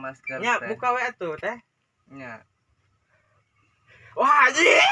masker Nya teh. Buka we atuh teh. Nya. Wah, anjing.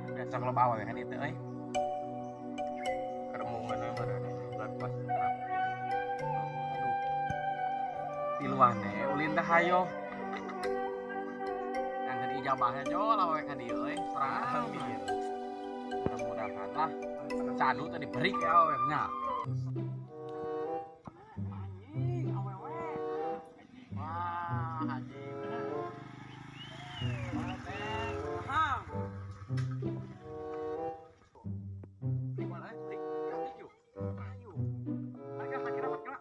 Biasa kalau bawa kan itu euy. Keremungan we meureun bulan pas. Aduh. Tiluan deh, ulin teh hayo. Yang tadi ijabahnya jol awewe ka dieu euy, sorangan. Amin. Mudah-mudahan lah. Cadu tadi berik ya awewe nya. Anjing, awewe. Wah, anjing. Wah, teh. Mana, berik? Ayo. Ayo. Ayo, kira kira.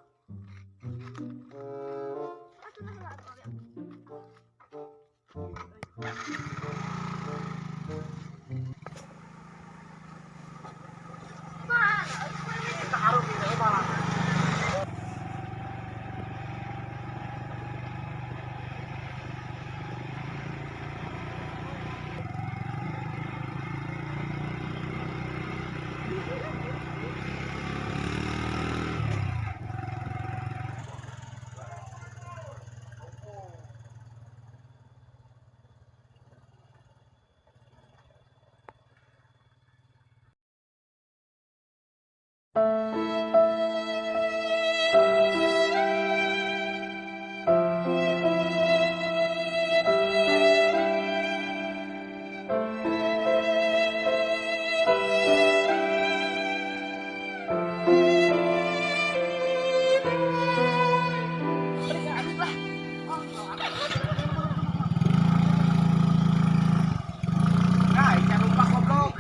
Nah, ikan lupa goblok.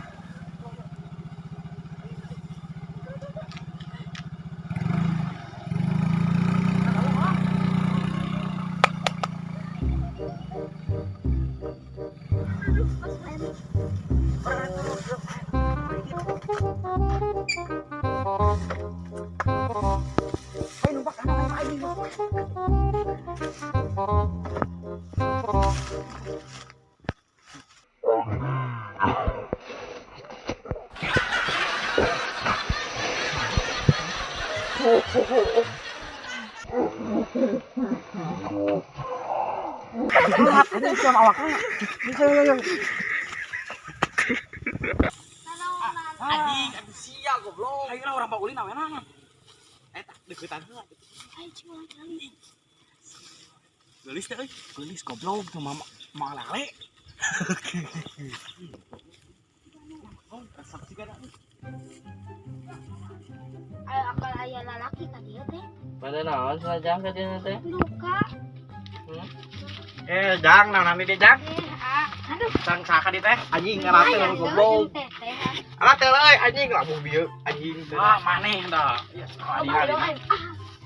Ayo numpak ayo ayo ayo. Ini sama awaknya. Anjing, aduh sia goblok. Ayo lah urang baulin awena. Eta deuketan heula. Geulis teh euy, geulis goblok tuh mama mama lale. Oh, resep sih kan. Ayo akal aya lalaki ka dieu teh. Pada naon sajang ka dieu teh? Duka. Eh, jang, nah nanti deh jang. Eh, ah. Aduh. Jang saka di teh, anjing ngarate Aya lu goblok. teh teh. Alah teh euy anjing labuh bieu anjing. Wah, maneh dah. Ya, Oh, adi ayo, adi. ayo. Ah,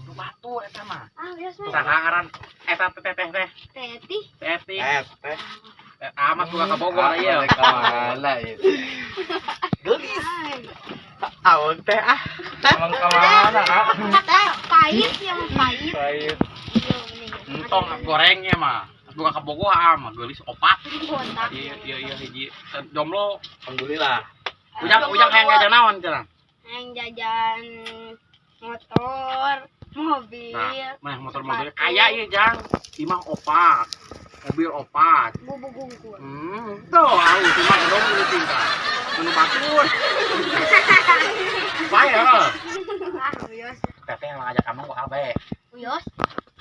Nu batur eta mah. ah, geus we. Saha ngaran eta teh teh teh. Teti. Teti. Eh, teh. Amat buka ka Bogor ieu. Ka mana ieu? Geulis. Ay. Awak teh ah. Emang ka mana? Ah? Teh pahit yang pahit. Pahit. Iya, mending. Entong gorengnya mah. Buka ka Bogor ah mah geulis opat. Botak. Iya iya iya hiji jomblo. Alhamdulillah. Ujang ujang hayang jajan naon cenah? Yang jajan motor, mobil, Nah, mah motor mobil kaya ieu jang. Imah opat. Mobil opat. bubuk gungkul. Tuh, aku cuma gedong ini tinggal. Menu batur. Bae ya. Ah, uyos. Teteh yang ngajak kamu bakal bae. Uyos.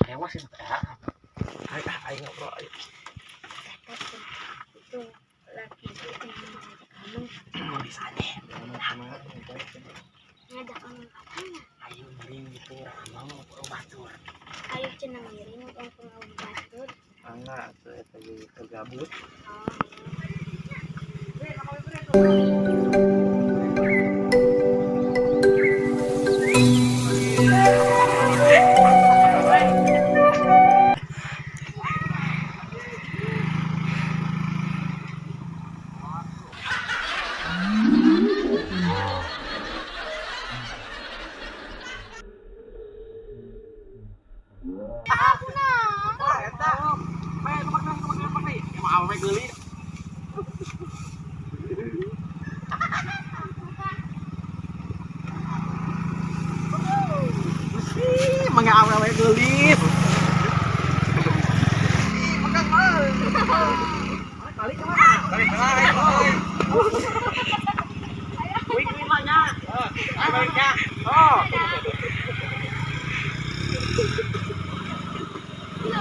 Hewas sih teh. Ayo ah, ayo ngobrol ayo. Teteh itu laki itu yang ngajak kamu. Bisa deh. Ngajak kamu apanya? Ayo ngiring gitu, amang ngobrol batur. Ayo cenah ngiring ngomong batur. Angga atuh eta ge kegabut. Oh. geulis. Ih, mangga awewe geulis. Ih, mangga mah. Kali kemana? Balik kemana? Wih, wih mah nya. Baliknya. Oh. Gila,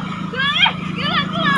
gila, gila.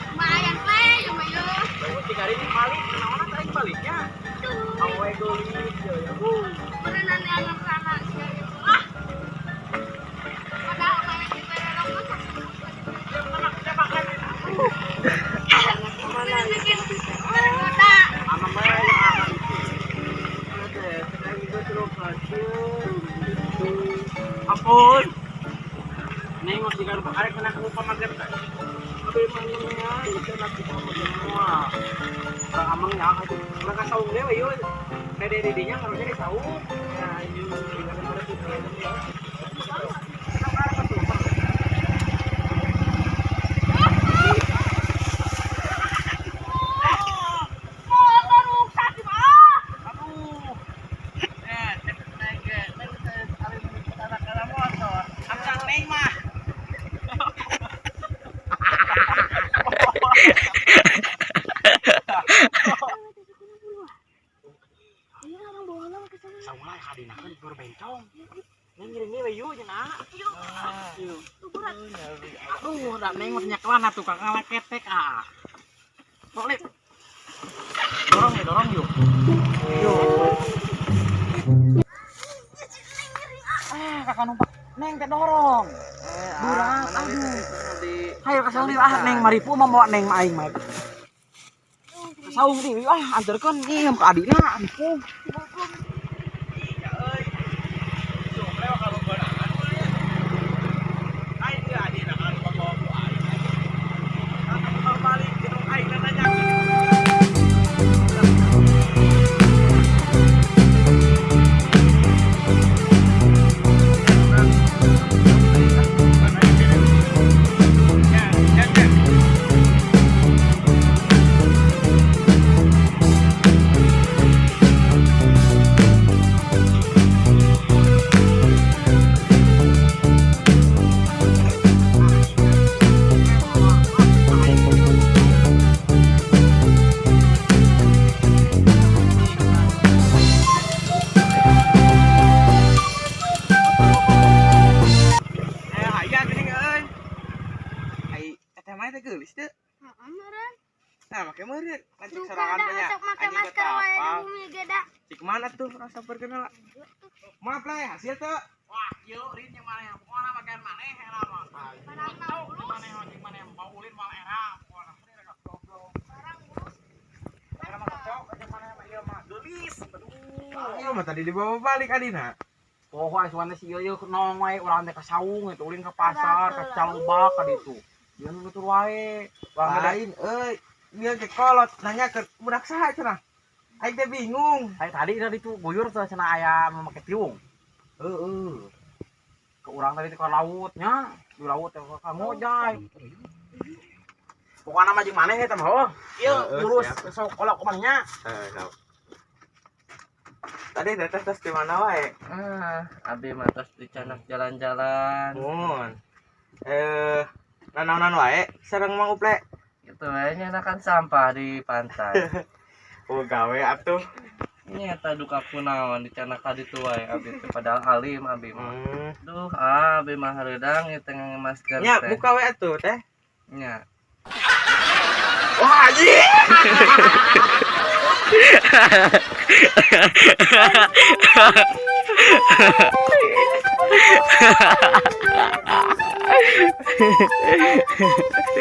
Lumayan we, ya mah yo. Tiga hari ini balik, kenaon teh baliknya. Awe geulis ya. Berenang yang rana sia itu ah. Padahal kayak di pererong mah mana bikin kota. Ampun. Neng masih garu arek kena kamu pamaget. Abi mangnya itu nak kita semua. Orang amang ya urang ka saung deui we yeuh. Dede-dedenya harusnya di saung. Nah, ieu Motor rusak mah. Aduh. Akang neng mah. Iya orang bawa lah ke sana. Saung lah kadinakeun keur bencong. Neng ngiring we yeuh cenah. Yeuh. Aduh, da neng mah nyekelan atuh kakak ketek ah. Boleh. Dorong ya, dorong yuk. Yuk. Eh, kakak numpak. Neng teh dorong. Berat, aduh. Hayo ka saung ah neng maripu mah bawa neng mah aing mah. Ka saung deui ah anterkeun ieu ka adina aripu. Iya euy. Cuma kalau godangan. Aing teu adina kalau bawa ku aing. Kalau balik jeung aing nanya. Aya geuning euy. Ai eta mah teh geulis teu. Heeh, meureun. Nah, make meureun. Lancik Duka sorangan da teh nya. sok make Anjing masker wae di apal. bumi ge da. Cik mana tuh rasa perkenal. Maaf lah ya, hasil tuh. Wah, ieu rin jeung maneh pokona bagian maneh era mah. Barang Tahu maneh jeung maneh mau ulin moal era pokona. Goblok. Barang mulus. Era mah cocok jeung maneh mah ieu mah geulis. Aduh. Iya mah tadi dibawa balik adina. Poho asuhan teh si ieu ieu nong wae urang teh ka saung eta ulin ka pasar, ka Calubak ka ditu. Ieu nu nutur wae. Urang teh Lain euy, dia ke kolot nanya ke budak saha cenah. Aing teh bingung. Ai tadi tadi tuh guyur teh cenah aya nu make tiung. Heeh. Ke urang tadi teh ka lautnya, di laut teh ka ngojay. Pokokna mah jeung maneh eta mah heuh. Ieu Heeh, jurus siap. sok kolok kumaha. Eh, tadi teteh tes di mana wae? Ah, abi mah tos dicanak jalan-jalan. Mun. Eh, nanaonan wae sareng Mang Uple. Gitu we nyanakan sampah di pantai. Oh, gawe atuh. Nyata duka kunaon dicanak ka ditu wae abi teh padahal alim abi mah. Hmm. Duh, ah, abi mah hareudang ieu teh ngangge masker Nya teh. buka we atuh teh. Nya. Wah, anjing.